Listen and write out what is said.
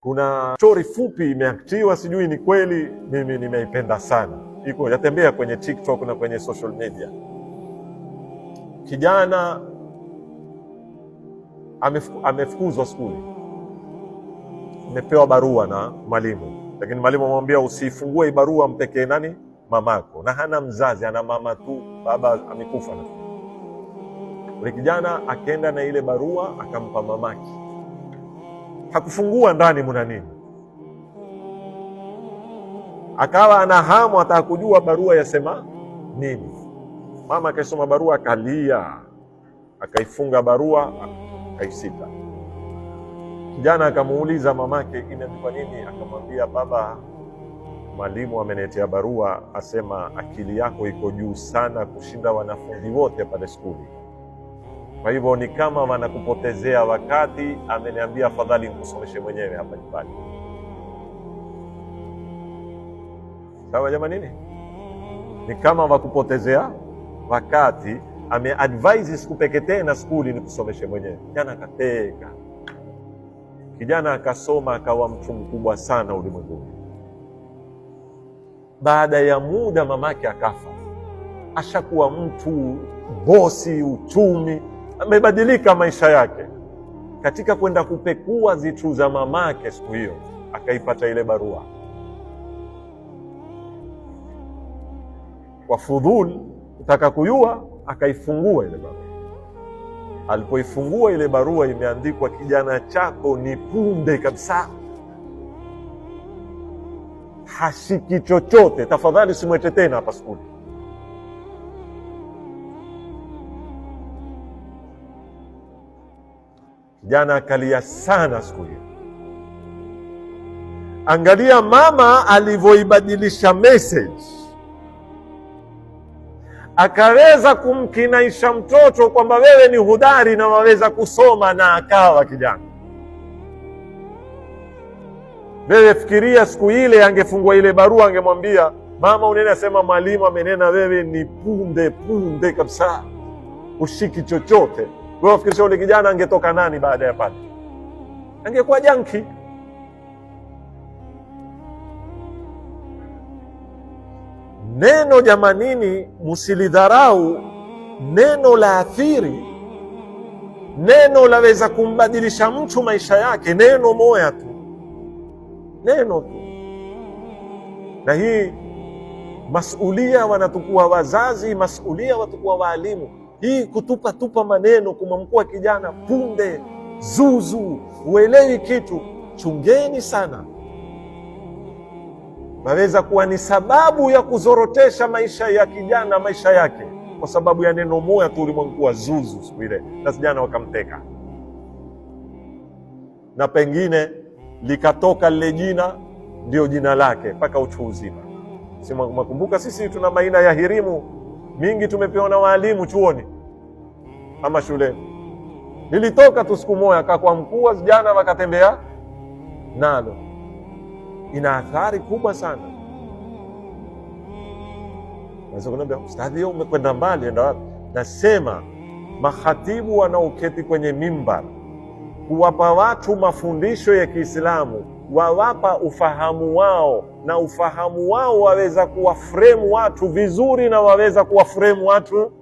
Kuna stori fupi imeaktiwa, sijui ni kweli, mimi nimeipenda sana, iko yatembea kwenye TikTok na kwenye social media. Kijana amefukuzwa skuli, amepewa barua na mwalimu, lakini mwalimu amwambia usifungue barua, mpekee nani? Mamako. Na hana mzazi, ana mama tu, baba amekufa. Ule kijana akaenda na ile barua akampa mamake, hakufungua ndani muna nini, akawa ana hamu ataka kujua barua yasema nini. Mama akaisoma barua akalia, akaifunga barua akaisita. Kijana akamuuliza mamake imeandikwa nini, akamwambia baba, mwalimu ameniletea barua asema akili yako iko juu sana kushinda wanafunzi wote pale skuli, kwa hivyo ni kama wanakupotezea wakati. Ameniambia afadhali nikusomeshe mwenyewe hapa nyumbani. Sawa jamani, nini ni kama wakupotezea wakati, ameadvise sikupeke tena skuli nikusomeshe mwenyewe. Kijana akateka, kijana akasoma, akawa mtu mkubwa sana ulimwenguni. Baada ya muda mamake akafa, ashakuwa mtu bosi, uchumi amebadilika maisha yake. Katika kwenda kupekua zitu za mamake siku hiyo akaipata ile barua. Kwa fudhul kutaka kujua, akaifungua ile barua. Alipoifungua ile barua, imeandikwa kijana chako ni punde kabisa, hashiki chochote, tafadhali usimwete tena hapa skuli. Kijana akalia sana siku hiyo. Angalia mama alivyoibadilisha message, akaweza kumkinaisha mtoto kwamba wewe ni hodari na waweza kusoma, na akawa kijana. Wewe fikiria siku ile angefungua ile barua, angemwambia mama, unene asema mwalimu amenena wewe ni punde punde kabisa, ushiki chochote. Wewe fikiria ule kijana angetoka nani baada ya pale? Angekuwa janki. Neno jamanini, msilidharau neno la athiri. Neno laweza kumbadilisha mtu maisha yake, neno moya tu, neno tu. Na hii masulia wanatukua wazazi, masulia watakuwa waalimu. Hii kutupa tupa maneno, kumwamkua kijana punde, zuzu, uelewi kitu, chungeni sana, waweza kuwa ni sababu ya kuzorotesha maisha ya kijana, maisha yake, kwa sababu ya neno moja tu ulimwamkua zuzu siku ile, na vijana wakamteka, na pengine likatoka lile jina ndio jina lake mpaka utu uzima. Si makumbuka sisi tuna maina ya hirimu mingi tumepewa na waalimu chuoni ama shuleni. Lilitoka tu siku moja kakwa mkuu, vijana wakatembea nalo. Ina athari kubwa sana. Naweza kuniambia ustadhi, umekwenda mbali, enda wapi? Nasema makhatibu wanaoketi kwenye mimbar kuwapa watu mafundisho ya Kiislamu, wawapa ufahamu wao, na ufahamu wao waweza kuwaframe watu vizuri na waweza kuwaframe watu